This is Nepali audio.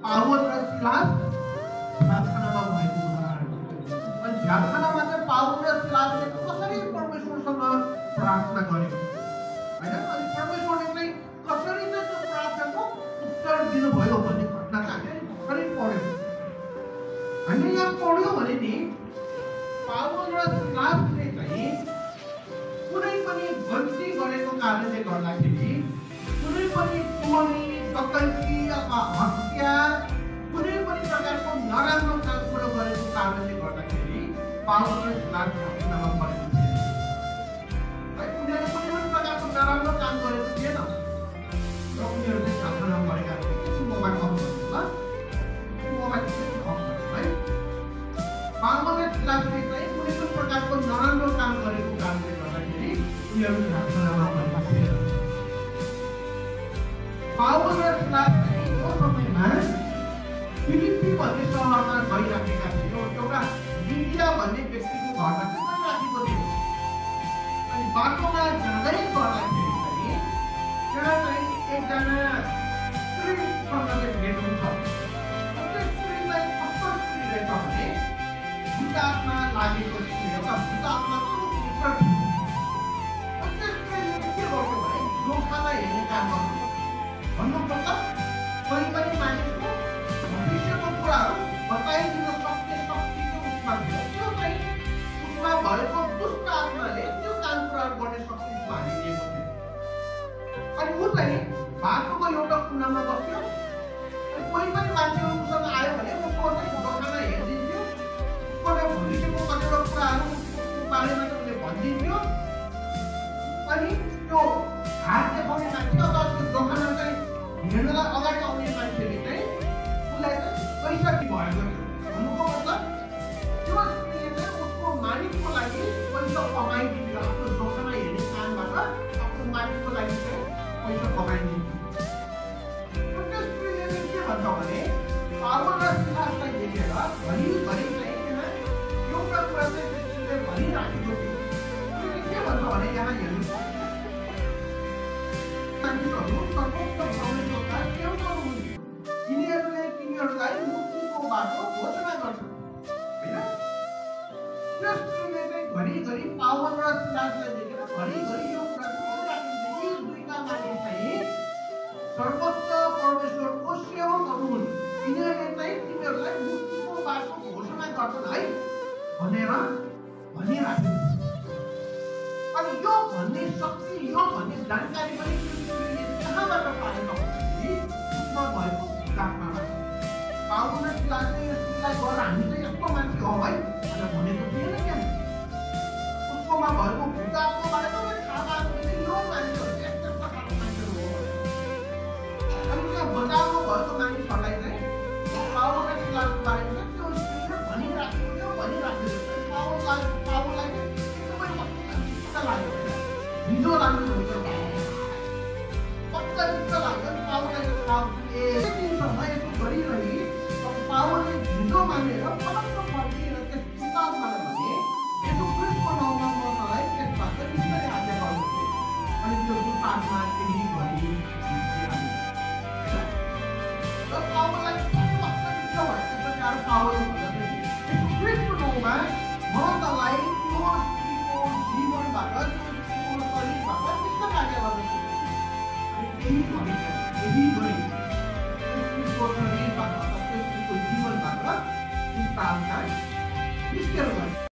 पावर र सिलास ध्यानखानामा भएको उदाहरण हो। अनि ध्यानखानामा चाहिँ पावर र सिलासले कसरी परमेश्वरसँग प्रार्थना गर्यो हैन, अनि परमेश्वरले चाहिँ कसरी चाहिँ त्यो प्रार्थनाको उत्तर दिनुभयो भन्ने घटना चाहिँ कसरी पढ्यो। हामीले यहाँ पढ्यो भने नि पावल र सिलासले चाहिँ कुनै पनि गल्ती गरेको कारणले गर्दाखेरि, कुनै पनि चोरी डकैती अथवा हत्या, कुनै पनि प्रकारको नराम्रो काम कुरो गरेको कारणले गर्दाखेरि पावल र सिलास ध्यानखानामा परेको थिएन। उनीहरूले कुनै पनि प्रकारको नराम्रो काम गरेको थिएन र उनीहरू चाहिँ ध्यानखानामा परेका थिए। मोबाइल अफ गर्नु ल, मोबाइल अफ गर्नु है। पावल र सिलासले चाहिँ कुनै पनि प्रकारको नराम्रो काम गरेको कारणले गर्दाखेरि उनीहरू ध्यानखानामा परेका थिए। पावल र सिलास चाहिँ त्यो समयमा फिलिप्पी भन्ने सहरमा गइराखेका थियो। एउटा लिडिया भन्ने व्यक्तिको घरमा चाहिँ गइराखेको थियो। अनि बाटोमा जाँदै गर्दाखेरि चाहिँ त्यहाँ चाहिँ एकजना स्त्रीसँग चाहिँ भेट हुन्छ। त्यो स्त्रीलाई कस्तो स्त्री रहेछ भने भूतआत्मा लागेको स्त्री, एउटा भूतआत्माको भित्र थियो। त्यो स्त्रीले के गर्यो भने जोखालाई हेर्ने काम गर्नु भन्नु मतलब कहीँ पनि मानिसको भविष्यको कुराहरू बताइदिन सक्ने शक्ति चाहिँ उसमा थियो। त्यो चाहिँ उसमा भएको दुष्ट आत्माले त्यो काम कुराहरू गर्ने शक्ति उसमा हालिदिएको थियो। अनि ऊ चाहिँ बाटोको एउटा कुनामा बस्यो। अनि कोही पनि मान्छेहरू उसँग आयो भने उसको चाहिँ जोखाना हेरिदिन्थ्यो, उसको भविष्यको कतिवटा कुराहरू बारेमा चाहिँ उसले भनिदिन्थ्यो। अनि त्यो हात देखाउने मान्छे अथवा त्यो जोखाना चाहिँ हेर्नलाई अगाडि आउने मान्छेले चाहिँ उसलाई चाहिँ पैसा दिनुभएको थियो। भन्नुको मतलब त्यो स्त्रीले चाहिँ उसको मालिकको लागि पैसा कमाइदिन्थ्यो। आफ्नो जोखाना हेर्ने कामबाट आफ्नो मालिकको लागि चाहिँ पैसा कमाइदिन्थ्यो। त्यो स्त्रीले चाहिँ के भन्छ भने पावल र सिलासलाई देखेर घरिघरि चाहिँ यहाँ एउटा कुरा चाहिँ स्त्रीले भनिराखेको थियो। उसले के भन्छ भने यहाँ हेर्नुहोस्, मानिसहरू सर्वोत्तम परमेश्वरका सेवकहरू हुन्, यिनीहरूले तिनीहरूलाई मुक्तिको बाटो घोषणा गर्छन् हैन। त्यो स्त्रीले चाहिँ घरिघरि पावल र सिलासलाई देखेर घरिघरि यो कुरा भनिराखेको थियो, यी दुईटा मानिस चाहिँ सर्वोच्च परमेश्वरको सेवकहरू हुन्, यिनीहरूले चाहिँ तिमीहरूलाई मुक्तिको बाटो घोषणा गर्छन् है भनेर भनिराखेको थियो। अनि यो भन्ने शक्ति, यो भन्ने जानकारी पनि कहाँबाट पाएको भन्दाखेरि उसमा भएको भूतआत्माबाट। पावल र सिलासले यो स्त्रीलाई गएर हामी चाहिँ यस्तो मान्छे हो है भनेर भनेको थिएन क्या। उसकोमा भएको भूतआत्माबाट पनि थाहा पाएको थियो यो मान्छेहरू यस्तो प्रकारको मान्छेहरू हो। अनि त्यो बजारमा भएको मानिसहरूलाई चाहिँ पावल र सिलासको बारेमा त्यो स्त्रीले भनिराखेको थियो। पावललाई चाहिँ एकदमै लाग्यो हिजो लाग्यो भनेर पक्का चित्त लाग्यो। पावललाई दिनसम्म यसो गरिरही पावलले हिजो मानेर पटक्क फर्किएर त्यस भूतआत्मालाई भने यसो क्रिस्टको नाउँमा मलाई त्यसबाट बिस्तारै आज्ञा गर्नु। अनि त्यो भूतआत्मा केही गरी पावललाई पक्का चित्त भयो। त्यसपछि अरू पावलले भन्दाखेरि यसो क्रिस्टको नाउँमा म तँलाई त्यो स्त्रीको जीवनबाट, त्यो स्त्रीको शरीरबाट बिस्तारै आज्ञा गर्दछु। अनि केही गरी त्यसको शरीरबाट, त्यसको जीवनबाट बिस्तारै निस्केर गयो।